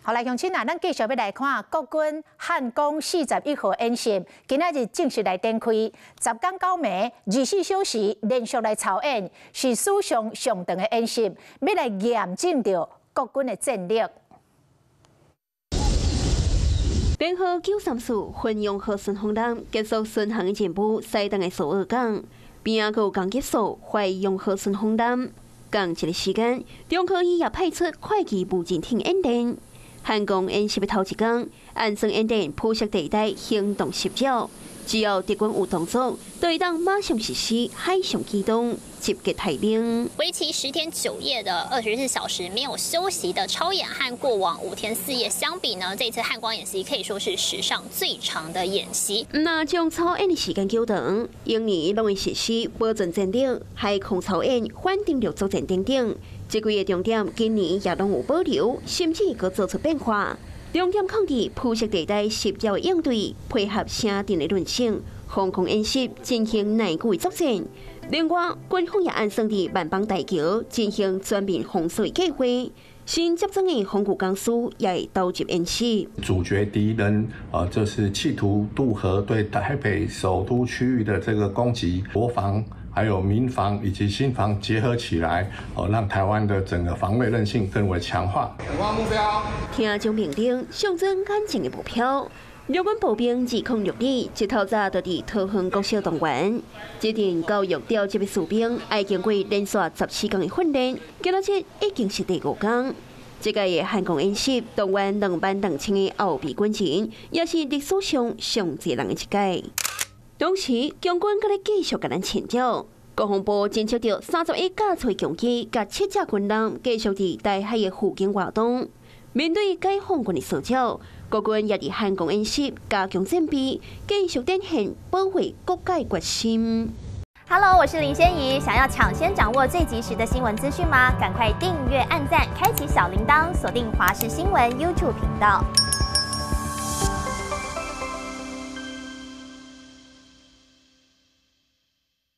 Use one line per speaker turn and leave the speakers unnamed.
好來，鄉親啊，咱繼續欲來看國軍漢光41號演習，今仔日正式來展開，10工9暝24小時連續來操演，是史上上長的演習，欲來驗證著國軍的戰力。
編號934混用號順風艦結束巡航的任務，駛轉來蘇澳港，邊仔閣有攻擊數懷陽號順風艦。仝一个時間，中科院也派出快機無人艇演練。漢光演習的頭一工，按算演練灰色地帶行動實照，只要敵軍有動作，就會當馬上實施海上機動，集結台兵。
為期10天9夜的24小時沒有休息的操演，和過往5天4夜相比呢，這次漢光演習可以說是史上最長的演習。
若將操演的時間較長，每年攏會實施保存戰力、海空操演、反登陸作戰等等。這幾个重點今年也攏有保留，甚至閣做出變化。重點控制灰色地帶實照的應對，配合城鎮的韌性，防空演習進行耐久的作戰。另外，軍方也按算佇萬邦大橋進行全面封鎖計劃。新接掌的防禦公司也會投入演習。
阻絕敵人，就是企圖渡河對台北首都區域的這個攻擊，國防還有民防以及心防結合起來，哦，讓台灣的整個防衛韌性更為強化。
目標。
聽將命令，上陣眼前的目標。陸軍步兵206旅，一透早就佇桃園國小動員。這陣教育調集的士兵，愛經過連續14工的訓練，今仔日已經是第五工。這屆的漢光演習動員22,000个後備軍人，也是歷史上上濟人的一屆。同時，共軍閣咧繼續共咱侵擾。國防部偵測著31架次共機，佮七隻軍艦繼續佇台海的附近活動。面對解放軍的騷擾，國軍也佇漢光演習加強戰備，繼續展現保衛國家決心。
Hello，我是林仙怡，想要搶先掌握最及時的新聞資訊嗎？趕快訂閱、按讚、開啟小鈴鐺，鎖定華視新聞 YouTube 頻道。